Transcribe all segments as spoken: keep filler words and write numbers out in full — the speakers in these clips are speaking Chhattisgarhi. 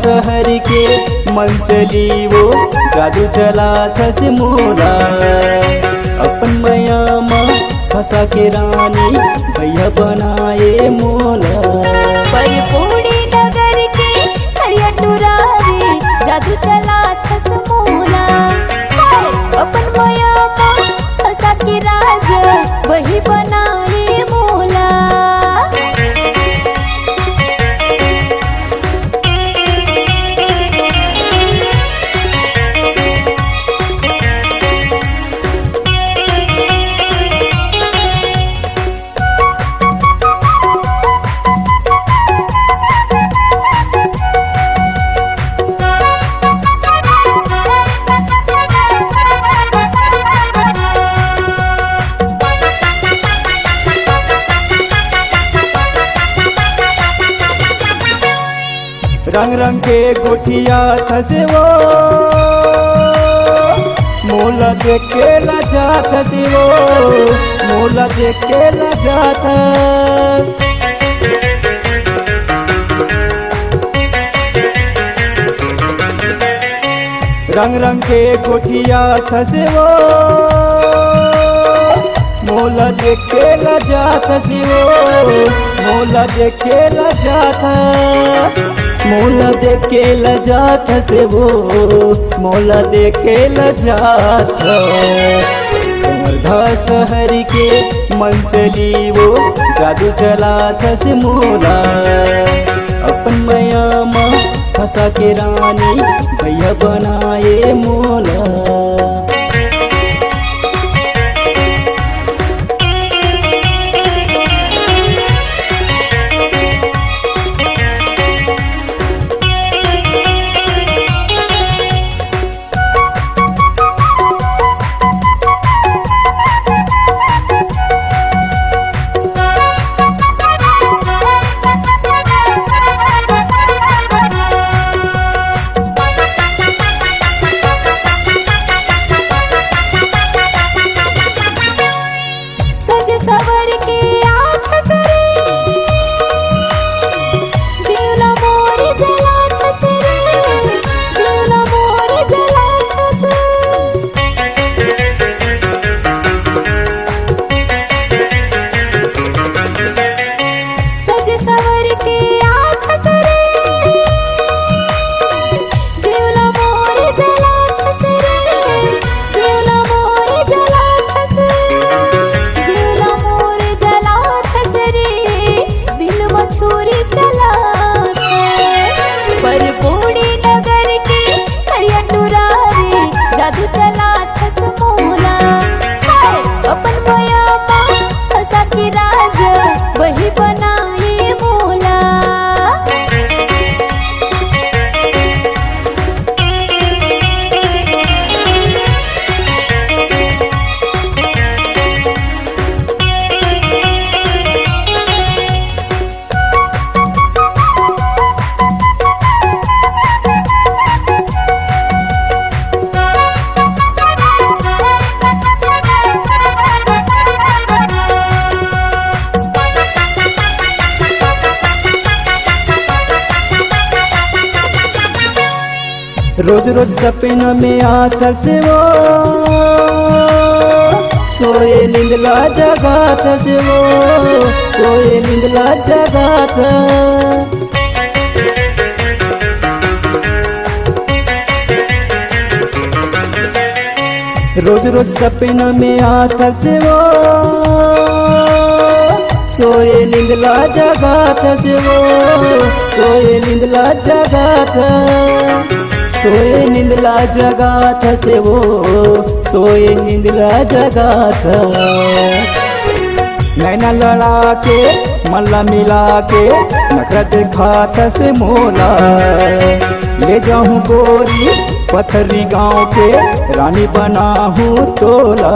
शहर के मन चली वो जादू चलाथस मोला। अपन मया म फंसा के रानी भैया बनाए मोला। परपूरी नगर के हरिया टुरारी जादू चलाथस मोला। हाय, अपन मया म फंसा के राजा वही बनाए मोला। रंग रंग के गोठियाथस वो, मोला देख के लजाथस वो, मोला देख के लजाथस। रंग रंग के गोठियाथस वो, मोला देख के लजाथस वो, मोला देख के लजाथस, मोला देख के लजाथस वो, मोला देख के लजाथस। वर्धा शहर के मन चली वो जादू चलाथस मोला। अपन मया म फंसा के रानी भैया बनाए मोला। सज सवर के आथस रे, दिल मोर जलाथस रे, दिल मोर जलाथस। सज सवर के आथस रे, दिल मोर जलाथस रे, दिल मोर जलाथस, दिल मोर जलाथस रे, दिल म छुरी चलाथस। परपूरी नगर के हरिया टुरारी जादू चलाथस मोला। हाय, अपन मया म फंसा के राजा वही बनाए मोला। रोज रोज सपना में आथस वो, सोए नींद ला जगाथस वो, सोए नींद ला जगाथस। रोज रोज सपना में आथस वो, सोए नींद ला जगाथस वो, सोए नींद ला जगाथस, सोए नींद ला जगाथस वो, सोए नींद ला जगाथस। नैना लड़ा के, मन ला मिला के, नखरा देखाथस मोला। ले जाहूं गोरी पथरी गांव के, रानी बनाहूं तोला।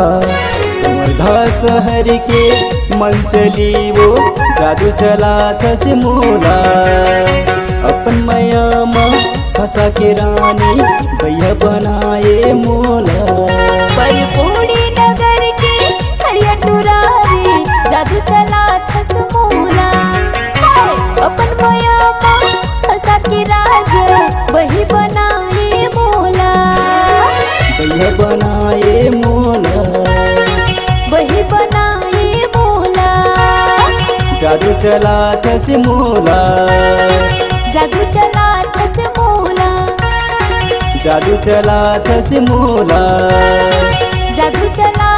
वर्धा शहर के मन चली वो, जादू चलाथस मोला। अपन मया म फंसा के रानी, भैया बनाए मोला। परपूरी नगर के हरिया टुरारी, जादू चलाथस मोला। हाय, अपन मया म फंसा के राजा, चलाथस मोला, जादू चलाथस मोला, जादू चलाथस मोला, जादू चला